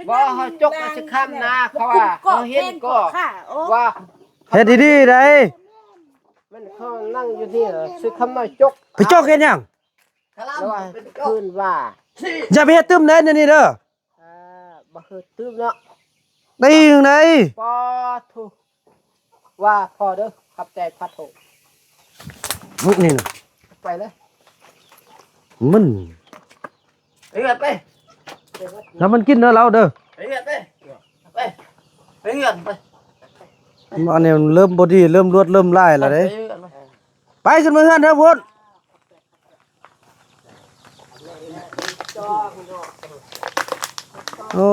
ບໍ່ ເຮົາຈົກກໍຊິຂ້າມນາ ເຂົາວ່າເຮົາເຫັນກໍວ່າ ເຮັດດີໆໄດ໋. ມັນເຂົານັ່ງຢູ່ນີ້ ຊິຄຳນ້ອຍຈົກ ໄປຈົກເຮັດຫຍັງ? ແລ້ວວ່າຄືນວ່າ ຢ່າໄປເຮັດຕື່ມເດ້ ແນວນີ້ເດີ. ອ່າ ບໍ່ຄືຕື່ມເນາະ ໄດ້ຈັ່ງໃດ? ປາໂທ ວ່າພໍເດີ ຂອບໃຈ ປາໂທ. ນີ້ນະ ໄປເລີຍ ມັນ ໄປເຮືອນໄປ ແລ້ວມັນກິນເດີ ລາວເດີ ໄປເຮືອນໄປ ໄປ ໄປເຮືອນໄປ. ອັນນີ້ມັນເລີ່ມບໍ່ດີ ເລີ່ມລວດເລີ່ມຫຼາຍແລ້ວເດ້. ໄປ ຂຶ້ນມາເຮືອນເດີພຸ້ນ. ໂອ້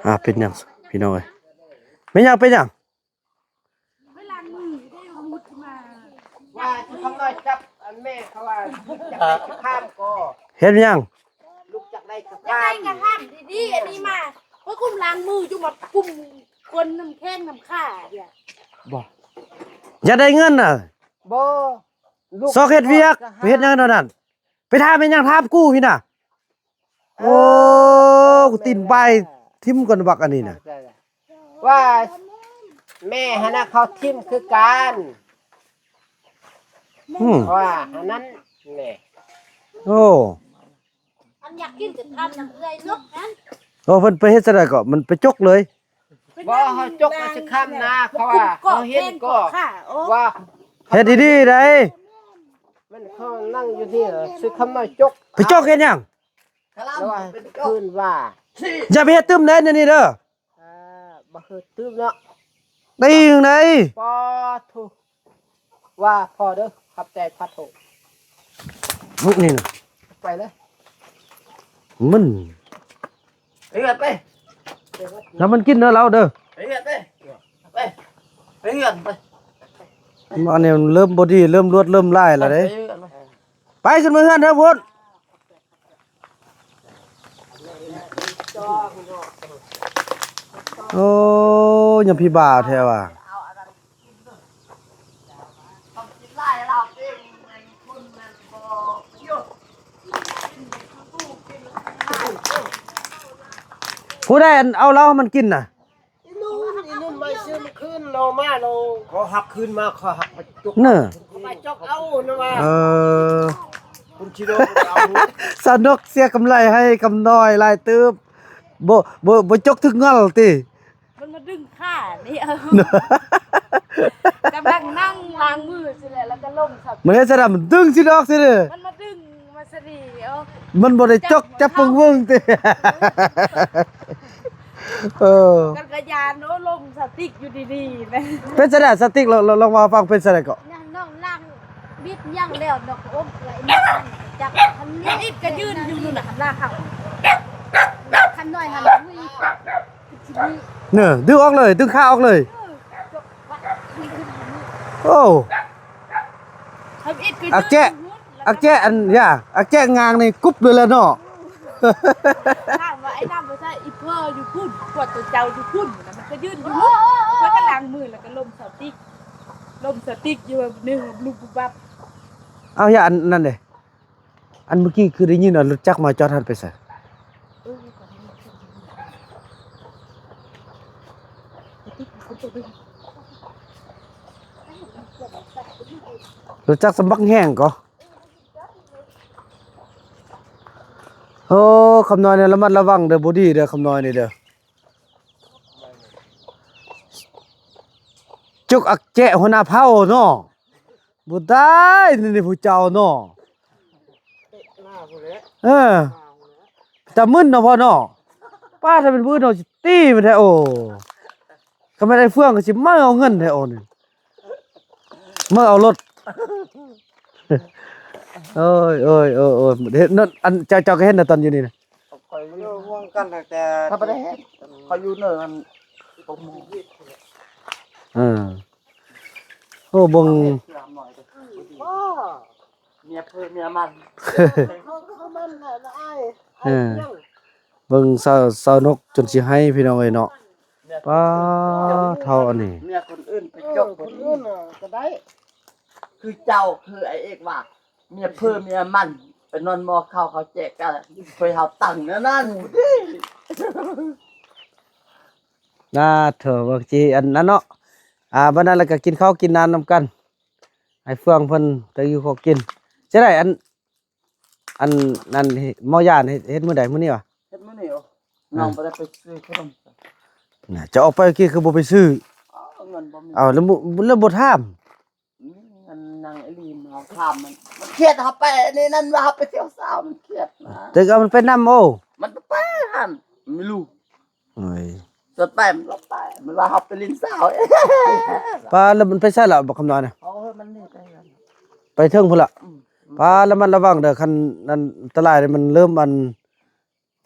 ອ່າ ເປັນຫຍັງ ພີ່ນ້ອງເອີຍ? ແມ່ນຫຍັງ ເປັນຫຍັງ? ວ່າຊິເຂົານ້ອຍຈັບອັນແມ່ເຂົາວ່າ ລູກຈັກໄດ້ສະຄາມກໍ ເຮັດຫຍັງ? ລູກຈັກໄດ້ສະຄາມ ຢາກໄດ້ກະຫ້າມດີໆ ອັນນີ້ມາ ຂ້ອຍກຸ້ມລ້າງມືຢູ່ ມາກຸ້ມຄົນນຳແຂ້ງນຳຂາເດ. ບໍ່ ຢາກໄດ້ເງິນນະ? ບໍ່ ລູກ ຊອກເຮັດວຽກ ໄປເຮັດຫຍັງແນວນັ້ນ? ໄປຖາມແມ່ນຫຍັງ ຖາມກູພີ້ນະ. ເອີ ໂອ້ ກູຕີນບາຍຖິ້ມກ່ອນບັກອັນນີ້ນະ ວ່າແມ່ຫັ້ນນະ ເຂົາຖິ້ມຄືກັນ. ອືມ ວ່າອັນນັ້ນແຫຼະ. ໂອ້ ອັນຢາກກິນກໍຖາມນຳເອື້ອຍນົກຫັ້ນ. ໂອ້ ເພິ່ນໄປເຮັດຈັ່ງໃດເກາະ ມັນໄປຈົກເລີຍ. ບໍ່ ເຮົາຈົກກໍຊິຂ້າມນາ ເຂົາວ່າເຮົາເຫັນກໍວ່າ ເຮັດດີໆໄດ໋. ມັນເຂົານັ່ງຢູ່ນີ້ ຊິຄຳນ້ອຍຈົກ ໄປຈົກເຮັດຫຍັງ? ແລ້ວວ່າຄືນວ່າ ຢ່າໄປເຮັດຕື່ມເດ້ ແນວນີ້ເດີ. ອ່າ ບໍ່ຄືຕື່ມເນາະ ໄດ້ຈັ່ງໃດ? ປາໂທ ວ່າພໍເດີ ຂອບໃຈ ປາໂທ. ນີ້ນະ ໄປເລີຍ ມັນ ໄປເຮືອນໄປ ແລ້ວມັນກິນເດີ ລາວເດີ ໄປເຮືອນໄປ ໄປ ໄປເຮືອນໄປ. ອັນນີ້ມັນເລີ່ມບໍ່ດີ ເລີ່ມລວດເລີ່ມຫຼາຍແລ້ວເດ້. ໄປ ຂຶ້ນມາເຮືອນເດີພຸ້ນ. ໂອ້ ຍັງພິບາວແທ້ວ່າ. ຜູ້ໃດອັນເອົາເຫຼົ້າໃຫ້ມັນກິນນະ? ອີ່ນຸ່ນ ອີ່ນຸ່ນໄວ້ຊື້ມາຄືນ ລາວມາ ລາວ ຂໍຮັບຄືນມາ ຂໍຮັບມາຈົກ ເນີ ໄປຈົກເອົານະວ່າ. ເອີ ຄຸນຊິໂດນເອົາ ສາວນົກເສຍກຳໄລໃຫ້ຄຳນ້ອຍຫຼາຍຕື່ມ. ບໍ່ ບໍ່ ບໍ່ຈົກຖືກງອນຕິ? ມັນມາດຶງຂານີ້ ກຳລັງນັ່ງລ້າງມືຊິແຫຼະ ແລ້ວກໍລົມຊະ ມັນເຮັດຊະດຳ ມັນດຶງຊິດອກຊິເດີ ມັນມາດຶງມາຊະດີ. ເອີ ມັນບໍ່ໄດ້ຈົກຈັບປຶງເບິ່ງຕິ? ເອີ ກັນກະຍານ ໂອ້ ລົມສະຕິກຢູ່ດີໆນະ. ເປັນຊະໃດສະຕິກ? ລອງ ລອງ ລອງເວົ້າຟັງ ເປັນຊະໃດເກາະ? ນ້ອງລ້າງບິດຫຍັງແລ້ວ ນ້ອງກໍອົບເອື້ອຍ ຈັບ ທຳນີ້ ອີກກໍຢືນຢູ່ນັ້ນນະ ຄັນລາກເຂົ້າ ຄັນນ້ອຍຫັ້ນ ເນີ ດຶງອອກເລີຍ ດຶງຂາອອກເລີຍ. ໂອ້ ທຳອິດກໍ ອັກແຈະ ອັກແຈະ ອັນ ຢ່າ ອັກແຈະງາງນີ້ກຸບເລີຍແຫຼະເນາະ. ຖາມວ່າໄອ້ນ້ຳບໍ່ໃສ່ ອີເພີຢູ່ພຸ້ນ ກວດຕົວເຈົ້າຢູ່ພຸ້ນນະ ມັນກໍຢືນຢູ່ພຸ້ນ. ເພິ່ນກໍລ້າງມືແລ້ວກໍລົມສະຕິກ ລົມສະຕິກຢູ່ ໜຶ່ງ ລຸບບຸບບັບ. ເອົາ ຢ່າ ອັນນັ້ນເດ້. ອັນເມື່ອກີ້ຄືໄດ້ຍິນວ່າລົດຈັກມາຈອດຫັ້ນໄປໃສ? ລົດຈັກສຳບັກແຮງກໍ. ໂອ້ ຄຳນ້ອຍນີ້ລະມັດລະວັງເດີ ບໍ່ດີເດີ ຄຳນ້ອຍນີ້ເດີ. ຈົກອັກແຈະຫົວໜ້າເຜົ່າເນາະ. ບໍ່ໄດ້ ນີ້ ນີ້ຜູ້ເຈົ້າເນາະ. ເອີ ຕາມຶນເນາະພໍ່ເນາະ. ປ້າ ຖ້າເປັນຜູ້ອື່ນເຮົາຊິຕີມັນແທ້. ໂອ້ ຄັນແມ່ນໄອ້ເຟືອງກໍຊິເມົາເອົາເງິນແທ້. ໂອ້ ນີ້ເມົາເອົາລົດ. ໂອ້ຍ ໂອ້ຍ ໂອ້ຍ ເຮັດນັ້ນ ອັນເຈົ້າ ເຈົ້າກໍເຮັດນະຕອນຢູ່ນີ້ນະ. ຂ້ອຍຢູ່ເນີງກັນຕັ້ງແຕ່ ຂ້ອຍບໍ່ໄດ້ເຮັດ ຂ້ອຍຢູ່ເນີງອັນ ເອີ ໂອ້ ເບິ່ງ ເມຍເພິ່ນເມຍມັນ ເອີ ເບິ່ງສາວ ສາວນົກຈົນຊິໄຫ້ ພີ່ນ້ອງເອີຍເນາະ. ປ້າ ເຖົ້າອັນນີ້ ເມຍຄົນອື່ນໄປ ເອີ ຈົກ ຄົນອື່ນກໍໄດ້ ຄືເຈົ້າ ຄືໄອ້ເອກວ່າ ເມຍເພີ້ເມຍມັນ ໄປນອນໝໍ້ເຂົ້າເຂົາແຈກກັນ ເຄີຍເຮົາຕັ້ງແນວນັ້ນ ນາເຖາະ ບາງທີອັນນັ້ນເນາະ ອ່າ ບັດນັ້ນແລ້ວກໍກິນເຂົ້າກິນນ້ຳນຳກັນ ໃຫ້ເຟືອງເພິ່ນໄດ້ຢູ່ຂໍກິນ ຈະໄດ້ອັນ ອັນນັ້ນ ໝໍ້ຢານເຮັດ ເຮັດມື້ໃດ? ມື້ນີ້ຫວາ? ເຮັດມື້ນີ້ ເອີ ນ້ອງບໍ່ໄດ້ໄປຊື້ຂະໜົມ ນະ ຈະອອກໄປກີ້ຄືບໍ່ໄປຊື້? ເອົາ ເງິນບໍ່ມີ ເອົາ ແລ້ວບໍ່ ແລ້ວບໍ່ຖາມ? ອືມ ເງິນນາງອີ່ຫຼີມາຖາມ ມັນ ມັນຄຽດ ເຮົາໄປອັນນີ້ນັ້ນວ່າເຮົາໄປທ່ຽວສາວ ມັນຄຽດນະ ແຕ່ກໍມັນໄປນຳ ໂອ້ ມັນໄປຫັ້ນ ມັນບໍ່ຮູ້ ໂອ້ຍ ຈະໄປ ມັນບໍ່ໄປ ມັນວ່າເຮົາໄປຫຼິ້ນສາວ ປ້າ ແລ້ວມັນໄປໃສລະ ບັກຄຳນ້ອຍນະ? ເອົາເຮີ້ ມັນໜີໄປແລ້ວ ໄປເທິງພຸ້ນລະ ອືມ ປ້າ ລະມັດລະວັງເດີ ຄັນອັນຕະລາຍນີ້ມັນເລີ່ມອັນ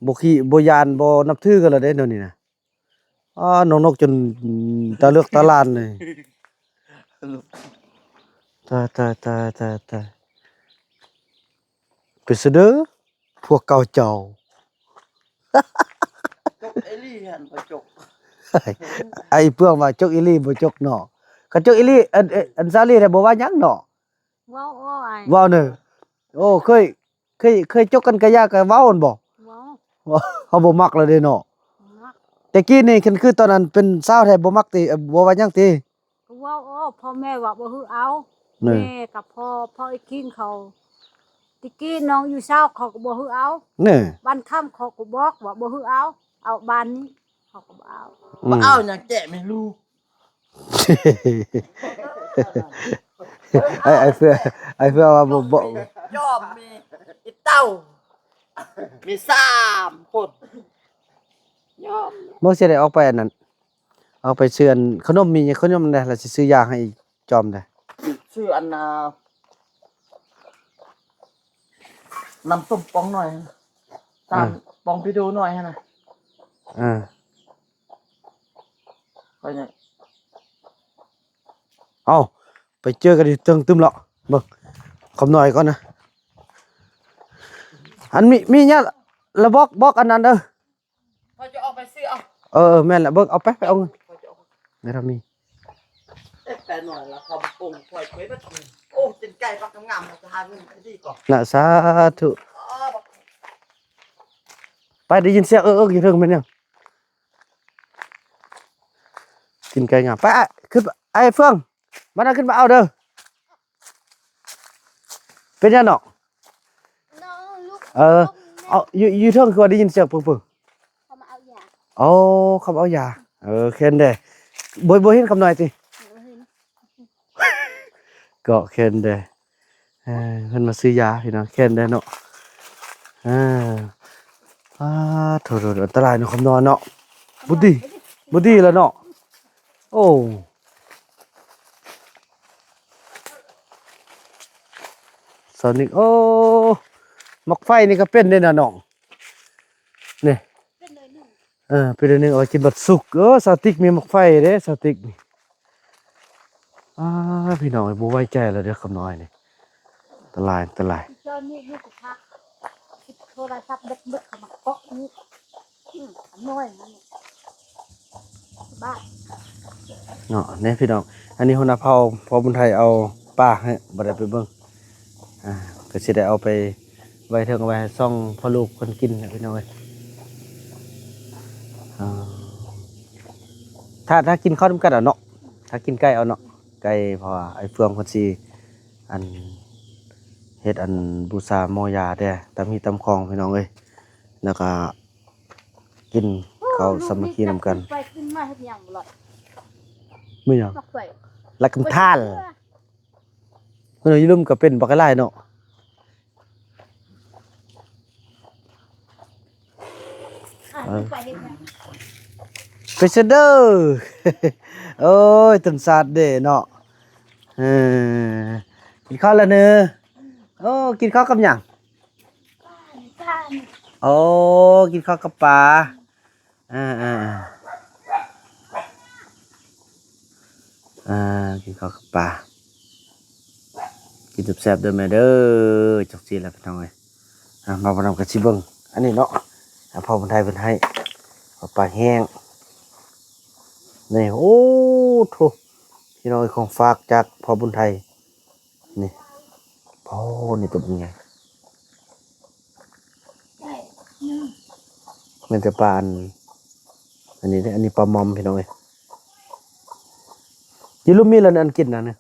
ບໍ່ຂີ້ ບໍ່ຢ້ານ ບໍ່ນັບຖືກັນແລ້ວເດ້ ແນວນີ້ນະ ອ້າ ນ້ອງນົກຈົນຕາເລືອກຕາລ້ານເລີຍ ຕາຍ ຕາຍ ຕາຍ ຕາຍ ຕາຍ ໄປຊະເດີ ພວກເກົ່າເຈົ້າ ຈົກອີ່ຫຼີຫັ້ນ ບໍ່ຈົກ ໄອ້ເຟືອງວ່າຈົກອີ່ຫຼີບໍ່ຈົກເນາະ ຄັນຈົກອີ່ຫຼີ ອັນ ອັນສາວລີໄດ້ບໍ່ວ່າຫຍັງເນາະ ເວົ້າ ເວົ້າເນີ ໂອ້ ເຄີຍ ເຄີຍ ເຄີຍຈົກກັນກະຢ່າກະເວົ້າຫັ້ນບໍ່? ເວົ້າ ເຮົາບໍ່ມັກແລ້ວເດ້ເນາະ ບໍ່ມັກ ແຕ່ກີ້ນີ້ຄັນຄືຕອນນັ້ນເປັນສາວແທ້ບໍ່ມັກຕິ ບໍ່ວ່າຫຍັງຕິ? ກໍເວົ້າ ເອີ ພໍ່ແມ່ວ່າບໍ່ໃຫ້ເອົາ ເອີ ແມ່ກັບພໍ່ ພໍ່ໄອ້ຄິງເຂົາ ແຕ່ກີ້ນ້ອງຢູ່ສາວເຂົາກໍບໍ່ໃຫ້ເອົາ ເນີ ບ້ານຄຳເຂົາກໍບອກວ່າບໍ່ໃຫ້ເອົາ ເອົາບ້ານນີ້ ເຂົາກໍບໍ່ເອົາ ອືມ ບໍ່ເອົາຫຍັງແຈະແມ່ລູກ ໄອ້ ໄອ້ເຟືອງ ໄອ້ເຟືອງວ່າບໍ່ ບໍ່ ຍອມມີອີເຕົ້າ ມີສາມຄົນ ຍອມ ບໍ່ຊິໄດ້ອອກໄປອັນນັ້ນ ອອກໄປຊື້ອັນຂະໜົມ ມີຂະໜົມແດ່ ແລ້ວຊິຊື້ຢາໃຫ້ອີ່ຈອມແດ່ ຊື້ອັນ ອ່າ ນ້ຳຕົ້ມປອງໜ້ອຍ ຕາມ ເອີ ປອງເປໂດໜ້ອຍຫັ້ນນະ ເອີ ໄປນີ້ ເອົາ ໄປເຈີກັນຢູ່ເທິງຕື່ມເລາະ ເບິ່ງຄຳນ້ອຍກ່ອນນະ ອັນມີ ມີຫຍັງລະບອກ ບອກອັນນັ້ນເດີ ຂ້ອຍຈະອອກໄປຊື້ເອົາ ເອີ ແມ່ນລະ ເບິ່ງ ເອົາໄປ ໄປເອົາເງິນ ຂ້ອຍຈະອອກ ແມ່ນມີ ເອັດແປໜ້ອຍລະຄຳປົງຂ້ອຍໄປເບິດ ໂອ້ ຕີນໄກ່ບັກງາມ ເຮົາຈະຫາເງິນໄປດີກ່ອນນະ ສາທຸ ອໍ ໄປ ໄດ້ຍິນສຽງເອິກໆຢູ່ເທິງແມ່ນຫຍັງ? ຕີນໄກ່ງາມ ໄປ ອ້າຍ ຂຶ້ນ ອ້າຍເຟືອງ ມານະ ຂຶ້ນມາເອົາເດີ. ເປັນຫຍັງນ້ອງ? ນ້ອງລຸກ ເອີ ເອົາ ຢູ່ ຢູ່ເທິງຄືວ່າໄດ້ຍິນສຽງປຶ້ງໆ? ເຂົາມາເອົາຢາ. ອໍ ເຂົາມາເອົາຢາ. ເອີ ແຄນແດ່. ບໍ່ ບໍ່ເຫັນຄຳນ້ອຍຕິ? ບໍ່ເຫັນ. ເກາະແຄນແດ່. ເອີ ເພິ່ນມາຊື້ຢາພີ່ນ້ອງ ແຄນແດ່ເນາະ. ເອີ ອາ ໂທ້ໆ ອັນຕະລາຍເນາະ ຄຳນ້ອຍເນາະ. ບໍ່ດີ ບໍ່ດີແລ້ວເນາະ. ໂອ້ ສາວນິກ ໂອ້ ໝາກໄຟນີ້ກໍເປັນເດ້ນະນ້ອງ ນີ້ ເປັນໜ້ອຍໜຶ່ງ ເອີ ເປັນໜ້ອຍໜຶ່ງ ເອົາໄວ້ກິນບັດສຸກ. ເອີ ສາວຕິກມີໝາກໄຟເດ້ ສາວຕິກນີ້. ອ້າ ພີ່ນ້ອງເອີຍ ບໍ່ໄວ້ໃຈແລ້ວເດີ ຄຳນ້ອຍນີ້ ອັນຕະລາຍ ອັນຕະລາຍ. ເຈົ້ານີ້ລູກກໍພັກ ໂທລະສັບເບິດໆ ເຂົ້າມາເກາະນີ້ ອືມ ຄຳນ້ອຍນັ້ນ ບ້າເນາະ. ນີ້ພີ່ນ້ອງ ອັນນີ້ຫົວໜ້າເຜົ່າ ພໍ່ບຸນໄທເອົາປາໃຫ້ ບໍ່ໄດ້ໄປເບິ່ງ ອ່າ ກໍຊິໄດ້ເອົາໄປໄວ້ເທິງ ເອົາໄວ້ໃຫ້ຊ່ອງພໍ່ລູກເພິ່ນກິນແຫຼະພີ່ນ້ອງເອີຍ. ອ່າ ຖ້າ ຖ້າກິນເຂົ້ານຳກັນເອົາເນາະ ຖ້າກິນໄກ່ເອົາເນາະ ໄກ່ ເພາະວ່າໄອ້ເຟືອງເພິ່ນຊິ ອັນ ເຮັດອັນບູຊາໝໍຢາແດ່ ຕາມຮີຕາມຄອງພີ່ນ້ອງເອີຍ ແລ້ວກໍກິນເຂົ້າສາມັກຄີນຳກັນ. ໄປຂຶ້ນມາເຮັດຫຍັງບໍ່ລອດ? ແມ່ນຫຍັງ? ໝາກໄຟ ລັກກຳທານ. ເພິ່ນຢູ່ລຸ່ມກໍເປັນບັກຫຼາຍເນາະ. ອ່ະ ເອີ ໄປເຮັດຫຍັງ? ໄປຊະເດີ. ໂອ້ຍ ຕົ້ນຊາດເດ້ເນາະ. ເອີ ກິນເຂົ້າແລ້ວເນີ. ໂອ້ ກິນເຂົ້າກັບຫຍັງ? ໂອ້ ກິນເຂົ້າກັບປາ. ອ່າ ອ່າ ອ່າ ກິນເຂົ້າກັບປາ ກິນແຊບໆເດີແມ່ເດີ. ຈັກຊີ້ແຫຼະພີ່ນ້ອງເອີຍ. ອ່າ ມາພານຳກັນຊິເບິ່ງອັນນີ້ເນາະ. ອ່າ ພໍ່ບຸນໄທເພິ່ນໃຫ້ເອົາປາແຫ້ງ ນີ້ ໂອ້ໂທ້ ພີ່ນ້ອງເອີຍ ຂອງຝາກຈາກພໍ່ບຸນໄທ ນີ້ ໂອ້ ນີ້ຕົວບັກໃຫຍ່ ແມ່ນແຕ່ປາອັນ ອັນນີ້ເດ້ ອັນນີ້ປາມອມ ພີ່ນ້ອງເອີຍ ຢູ່ລຸ່ມມີແລ້ວ ອັນກິນນະນີ້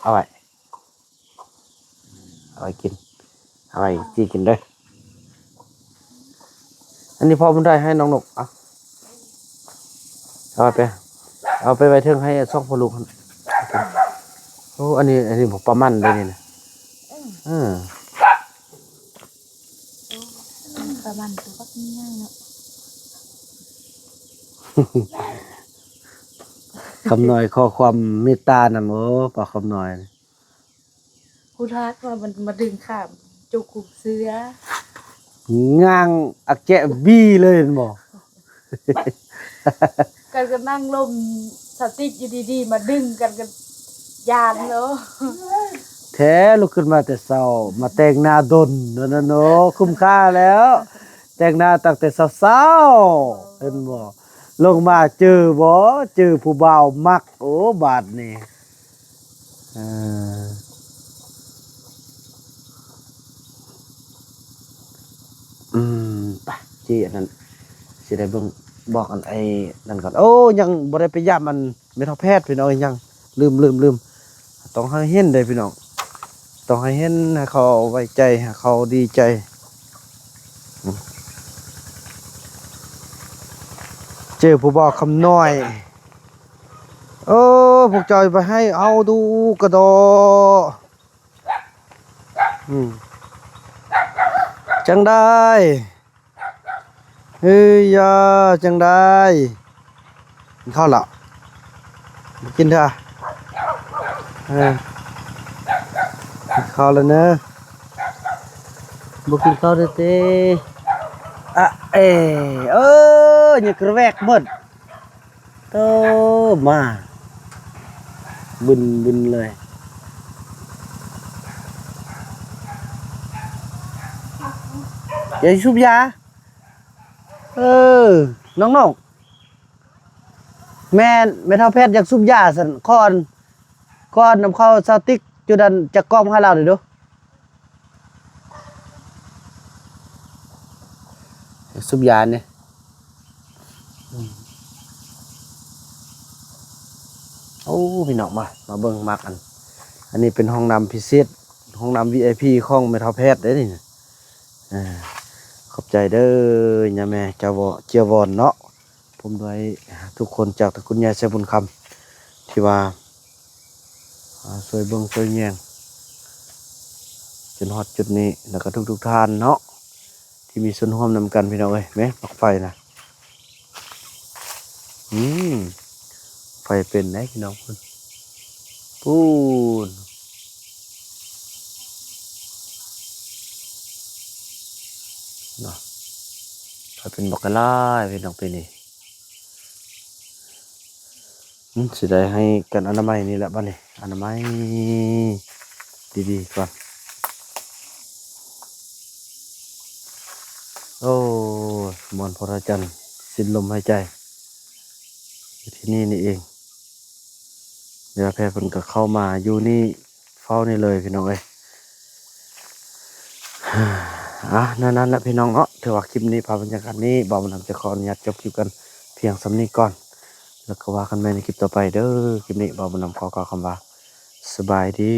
ເອົາໄວ້ ເອົາໄວ້ກິນ ເອົາໄວ້ຈີ່ກິນເດີ້ ອັນນີ້ພໍ່ບຸນໄທໃຫ້ນ້ອງນົກ ເອົາ ເອົາໄປ ເອົາໄປໄວ້ເທິງໃຫ້ສອງພໍ່ລູກຫັ້ນ ໂອ້ ອັນນີ້ ອັນນີ້ປາມັນເດ້ນີ້ນະ ເອີ ປາມັນຕົວບັກໃຫຍ່ເນາະ ຄຳນ້ອຍຂໍຄວາມເມດຕານຳ ໂອ້ ປາຄຳນ້ອຍ ຮູ້ທັກວ່າມັນມາດຶງຂ້າມຈຸກຄຸມເສືອ ຍ່າງອາແກະບີເລີຍແມ່ນບໍ່? ກັນກໍນັ່ງລົມສະຕິກຢູ່ດີໆ ມາດຶງກັນກໍຢ້ານເນາະ ແທ້ລຸກຂຶ້ນມາແຕ່ເຊົ້າ ມາແຕ່ງໜ້າດົນນັ້ນນະເນາະ ຄຸ້ມຄ່າແລ້ວ ແຕ່ງໜ້າຕັ້ງແຕ່ເຊົ້າໆ ເຫັນບໍ່? ລົງມາເຈີບໍ່? ເຈີຜູ້ບ່າວມັກ ໂອ້ ບາດນີ້ ເອີ ອືມ ໄປ ຈີ່ອັນນັ້ນ ຊິໄດ້ເບິ່ງ ບອກອັນໄອ້ນັ້ນກ່ອນ ໂອ້ ຍັງບໍ່ໄດ້ໄປຢາມອັນແມ່ເຖົ້າແພດ ພີ່ນ້ອງເອີຍ ຍັງ ລືມໆໆ ຕ້ອງໃຫ້ເຫັນເດ້ພີ່ນ້ອງ ຕ້ອງໃຫ້ເຫັນ ໃຫ້ເຂົາໄວ້ໃຈ ໃຫ້ເຂົາດີໃຈ ອືມ ເຈີຜູ້ບ່າວຄຳນ້ອຍ ເອີ ພວກເຈົ້າໄປໃຫ້ເຮົາດູກະດໍ ອືມ ຈັ່ງໃດ? ເອີຍ ຈັ່ງໃດ? ກິນເຂົ້າລະ? ບໍ່ກິນເທື່ອ? ເອີ ກິນເຂົ້າລະເນີ ບໍ່ກິນເຂົ້າເດີຕິ ອະເອ ເອີ ຍັງກະແວກເບິດ. ໂຕ ມາ ບຶນໆ ເລີຍ ຢາກສູບຢາ ເອີ ນ້ອງໆ ແມ່ນ ແມ່ເຖົ້າແພດຢາກສູບຢາຊັ້ນ ຂໍ ຂໍນຳເຂົ້າຊາວຕິກ ຈຸດນັ້ນຈັກກ່ອງໃຫ້ລາວໜ່ອຍດູ. ສູບຢານີ້ ອືມ ໂອ້ ພີ່ນ້ອງ ມາ ມາເບິ່ງໝາກອັນ ອັນນີ້ເປັນຫ້ອງນ້ຳພິເສດ ຫ້ອງນ້ຳ ວີໄອພີ ຂອງແມ່ເຖົ້າແພດເດ້ນີ້ ເອີ ຂອບໃຈເດີ ຍາແມ່ ເຈົ້າວໍ ເຈ້ຍວອນເນາະ ພ້ອມດ້ວຍທຸກຄົນຈາກຕະກຸນຍາຍໄຊບຸນຄຳ ທີ່ວ່າ ອ່າ ຊ່ວຍເບິ່ງຊ່ວຍແຍງ ຈົນຮອດຈຸດນີ້ ແລ້ວກໍທຸກໆທ່ານເນາະ ທີ່ມີສ່ວນຮ່ວມນຳກັນ ພີ່ນ້ອງເອີຍ ແມ່ ປລັກໄຟນະ ອືມ ໄຟເປັນໄດ໋ພີ່ນ້ອງ ພຸ້ນ ພຸ້ນ ເນາະ ໄຟເປັນບັກຫຼາຍ ພີ່ນ້ອງ ປີນີ້. ອືມ ຊິໄດ້ໃຫ້ກັນອະນາໄມນີ້ແຫຼະ ບາດນີ້ ອະນາໄມດີໆກ່ອນ ໂອ້ ມ່ວນພໍລະຈັນ ສິ້ນລົມຫາຍໃຈ ຢູ່ທີ່ນີ້ນີ້ເອງ ເວລາແພດເພິ່ນກໍເຂົ້າມາຢູ່ນີ້ ເຝົ້ານີ້ເລີຍພີ່ນ້ອງເອີຍ ອ່າ ແນວນັ້ນແຫຼະພີ່ນ້ອງເນາະ ຖືວ່າຄລິບນີ້ ພາບບັນຍາກາດນີ້ ບ່າວບຸນນຳຈະຂໍອະນຸຍາດຈົບຄລິບກັນພຽງສ່ຳນີ້ກ່ອນ ແລ້ວກໍວ່າກັນໃໝ່ໃນຄລິບຕໍ່ໄປເດີ ຄລິບນີ້ ບ່າວບຸນນຳຂໍກ່າວຄຳວ່າ ສະບາຍດີ.